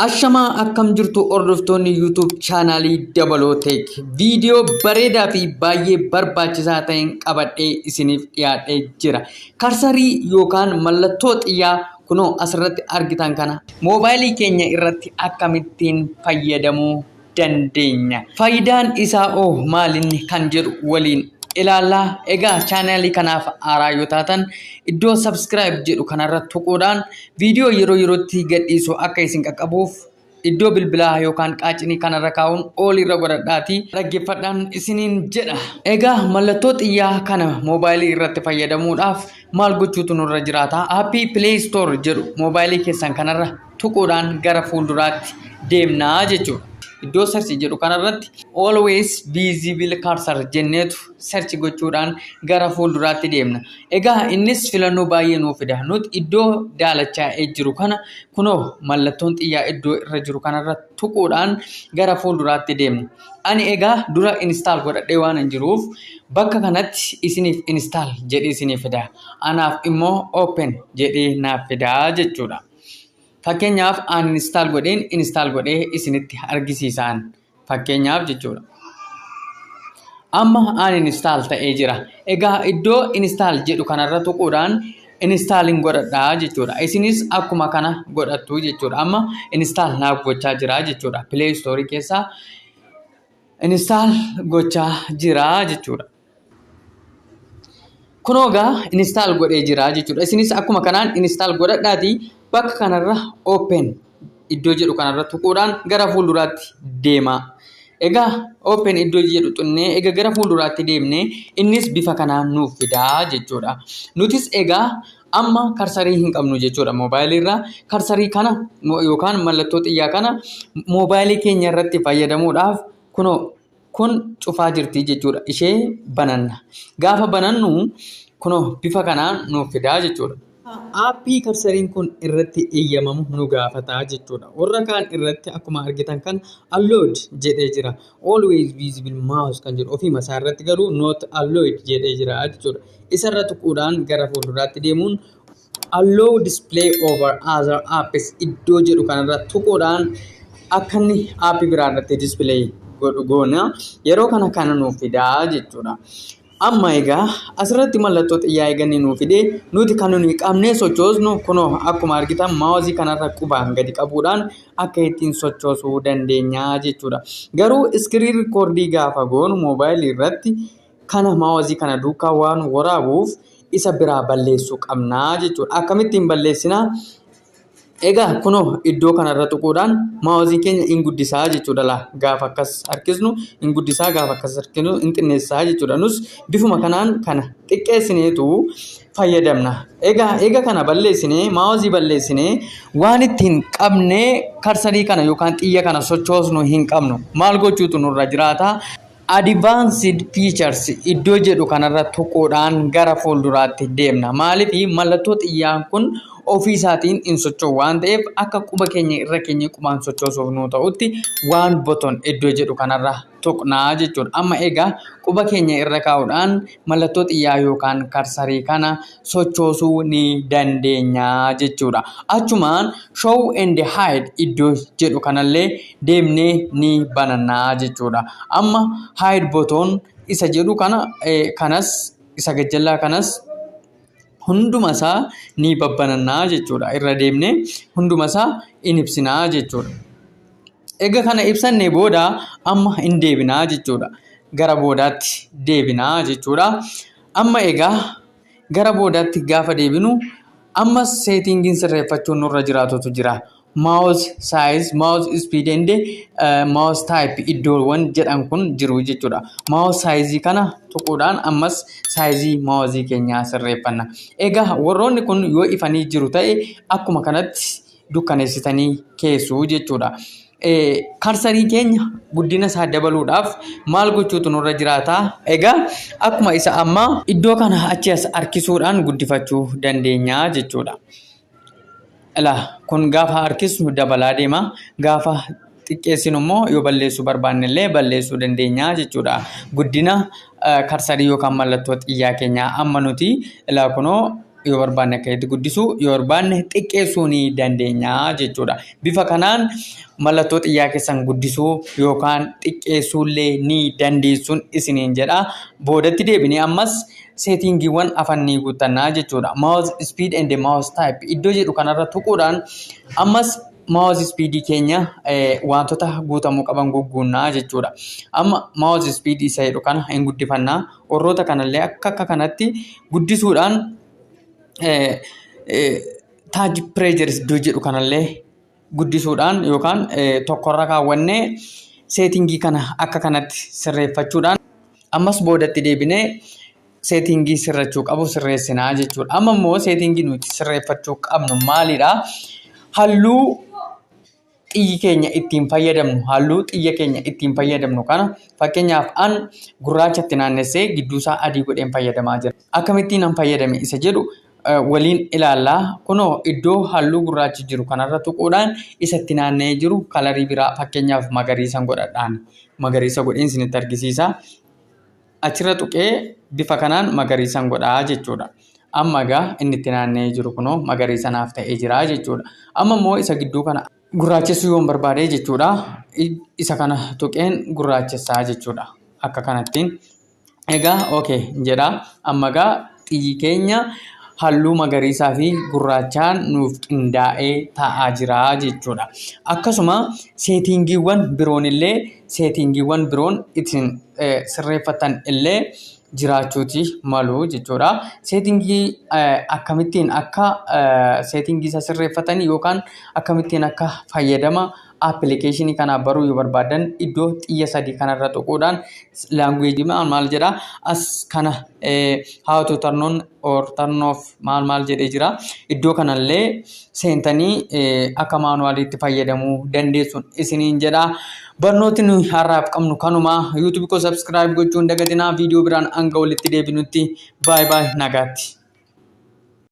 Ashamaa, akkam jirtu hordoftoonni YouTube chaanaalii Dabaloo Tech? Viidiyoo bareedaa fi baay'ee barbaachisaa ta'een qabadhee isiniif dhiyaadhee jira. Cursorii yookaan mallattoo xiyyaa kunoo asirratti argitan kana moobaayilii keenya irratti akkamittiin fayyadamuu dandeenya? Faayidaan isaa oo maalinni kan jedhu waliin ilaallaa. Egaa chaanaalii kanaaf haaraa yoo taatan, iddoo subscribe jedhu kanarra tuquudhaan viidiyoo yeroo yerootti gadhiisu akka isin qaqqabuuf iddoo bilbilaa yookaan qaacinii kanarra kaa'uun all irra godhadhaatii dhaggeeffadhaan isiniin jedha. Egaa mallattoo xiyyaa kana moobaayilii irratti fayyadamuudhaaf maal gochuutu nurra jiraata? Aappii Play Store jedhu moobaayilii keessan kanarra tuquudhaan gara fuulduraatti deemnaa jechuudha. Iddoo search jedhu kanarratti "always visible cursor" jenneetu search gochuudhaan gara fuulduraatti deemna. Egaa innis filannoo baay'ee nuuf fida. Nuti iddoo daalachaa'ee jiru kana, kunoo mallattoon xiyyaa iddoo irra jiru kanarra tuquudhaan gara fuulduraatti deemna. Ani egaa dura install godhadhee waan hin jiruuf bakka kanatti isiniif install jedhee isiniif fida. Anaaf immoo open jedhee naaf fidaa jechuudha. Fakkeenyaaf, ani install godheen install godhee isinitti argisiisaan fakkeenyaaf jechuudha. Amma ani install ta'ee jira. Egaa iddoo install jedhu kanarra tuquudhaan installiin godhadhaa jechuudha. Isinis akkuma kana godhattu jechuudha. Amma install naaf gochaa jira jechuudha. Play Store keessaa install gochaa jira jechuudha. Kunoo egaa install godhee jira jechuudha. Isinis akkuma kanaan install godhadhaatii bakka kanarra open iddoo jedhu kanarra tuquudhaan gara fuulduraatti deemaa. Egaa open iddoo jedhu xunnee egaa gara fuulduraatti deemnee innis bifa kanaan nuuf fidaa jechuudha. Nutis egaa amma cursorii hin qabnu jechuudha moobaayilii irraa. Cursorii kana yookaan mallattoo xiyyaa kana moobaayilii keenya irratti fayyadamuudhaaf kunoo kun cufaa jirti jechuudha. Ishee bananna. Gaafa banannu kunoo bifa kanaan nuuf fidaa jechuudha. Aappii cursoriin kun irratti eeyyamamu nu gaafata jechuudha. Warra kaan irratti akkuma argitan kan allowed jedhee jira. Always visible mouse kan jedhu ofiima isaa irratti garuu not allowed jedhee jira jechuudha. Isarra tuquudhaan gara fuulduraatti deemuun allow display over other apps iddoo jedhu kanarra tuquudhaan akka inni aappii biraa irratti display godhu goona. Yeroo kana kana nuuf fidaa jechuudha. Amma egaa asirratti mallattoo xiyyaa eeganne nuu fidee, nuti kan nuyi qabnee sochoosnu kunoo akkuma argitan maawuzii kanarra qubaan gadi qabuudhaan akka ittiin sochoosuu dandeenya jechuudha. Garuu screen recordii gaafa goonu moobaayilii irratti kana maawuzii kana duukaa waan waraabuuf isa biraa balleessuu qabnaa jechuudha. Akkamittiin balleessinaa? Egaa kunoo iddoo kanarra tuquudhaan maawuzii keenya in guddisaa jechuudha laa. Gaafa akkas harkisnu in guddisaa, gaafa akkas harkisnu in xinneessaa jechuudha. Nus bifuma kanaan kana xiqqeessineetu fayyadamna. Egaa kana balleessinee, maawuzii balleessinee, waan ittiin qabnee cursorii kana yookaan xiyya kana sochoosnu hin qabnu. Maal gochuutu nurra jiraata? Advanced features iddoo jedhu kanarra tuquudhaan gara fuulduraatti deemna. Maaliif? Mallattoo xiyyaan kun ofii isaatiin hin socho'u waan ta'eef, akka quba keenya irra keenya qubaan sochoosuuf nu ta'utti one button iddoo jedhu kanarra tuqnaa jechuudha. Amma egaa quba keenya irra kaa'uudhaan mallattoo xiyyaa yookaan cursorii kana sochoosuu ni dandeenya jechuudha. Achumaan show and hide iddoo jedhu kanallee deemnee ni banannaa jechuudha. Amma hide button isa jedhu kana, kanas isa gajjallaa kanas hunduma isaa ni babbanannaa jechuudha. Irra deemnee hunduma isaa in ibsinaa jechuudha. Egaa kana ibsannee booda amma hin deebinaa jechuudha. Gara boodaatti deebinaa jechuudha. Amma egaa gara boodaatti gaafa deebinu amma settingiin sirreeffachuun nurra jiraatutu jira. Mouse size, mouse speed and mouse type iddoowwan jedhan kun jiru jechuudha. Mouse size kana tuquudhaan ammas sizeii maawuzii keenyaa sirreeffanna. Egaa warroonni kun yoo ifanii jiru ta'e akkuma kanatti dukkaneessitanii keessu jechuudha. Cursorii keenya guddina isaa dabaluudhaaf maal gochuutu nurra jiraata? Egaa akkuma isa ammaa iddoo kana achi as harkisuudhaan guddifachuu dandeenya jechuudha. Ilaa, kun gaafa harkisnu dabalaa deema. Gaafa xiqqeessinu immoo yoo balleessuu barbaanne illee balleessuu dandeenya jechuudha. Guddina cursorii yookaan mallattoo xiyyaa keenyaa amma nuti ilaa kunoo yoo barbaanne akkasitti guddisuu, yoo barbaanne xiqqeessuu ni dandeenya jechuudha. Bifa kanaan mallattoo xiyyaa keessan guddisuu yookaan xiqqeessuullee ni dandeessuun isiniin jedha. Boodatti deebinee ammas settingiiwwan afan ni guuttannaa jechuudha. Mouse speed and mouse type iddoo jedhu kanarra tuquudhaan ammas mouse speed keenya wantoota guutamuu qaban gugguunnaa jechuudha. Amma mouse speed isa jedhu kana hin guddifannaa. Warroota kanallee akka kanatti guddisuudhaan touch pressure iddoo jedhu kanallee guddisuudhaan yookaan tokkorra kaawwannee settingii kana akka kanatti sirreeffachuudhaan ammas boodatti deebinee settingii sirrachuu qabu sirreessinaa jechuudha. Amma immoo settingii nuti sirreeffachuu qabnu maalidhaa? Halluu xiyyi keenya ittiin fayyadamnu, halluu xiyya keenya ittiin fayyadamnu kana, fakkeenyaaf, an gurraachatti naannessee gidduusaa adii godheen fayyadamaa jira. Akkamittiin an fayyadame isa jedhu waliin ilaallaa. Kunoo iddoo halluu gurraachi jiru kanarra tuquudhaan isatti naanna'ee jiru colorii biraa, fakkeenyaaf, magariisan godhadhaan. Magariisa godheen isinitti argisiisa. Achirra tuqee bifa kanaan magariisan godhaa jechuudha. Amma egaa inni itti naanna'ee jiru kunoo magariisa naaf ta'ee jira jechuudha. Amma immoo isa gidduu kana gurraachessuu yoon barbaade jechuudha. Isa kana tuqeen gurraachessaa jechuudha. Akka kanattiin. Egaa okay jedha. Amma egaa xiyyi keenya halluu magariisaa fi gurraachaan nuuf qindaa'ee taa'aa jira jechuudha. Akkasuma settingiiwwan biroon illee, settingiiwwan biroon ittiin sirreeffatan illee jiraachuuti malu jechuudha. Settingii akkamittiin akka settingii isa sirreeffatan yookaan akkamittiin akka fayyadama appilikeeshinii kanaa baruu yoo barbaadan, iddoo xiyya sadii kanarra tuquudhaan languageii maal maal jedha, as kana how to turn on or turn off maal maal jedhee jira. Iddoo kanallee seentanii akka manualiitti fayyadamuu dandeessuun isiniin jedha. Barnooti nuyi har'aaf qabnu kanuma. YouTubeii koo subscribe gochuun dagatinaa. Viidiyoo biraan hanga walitti deebinutti, bye bye, nagaatti.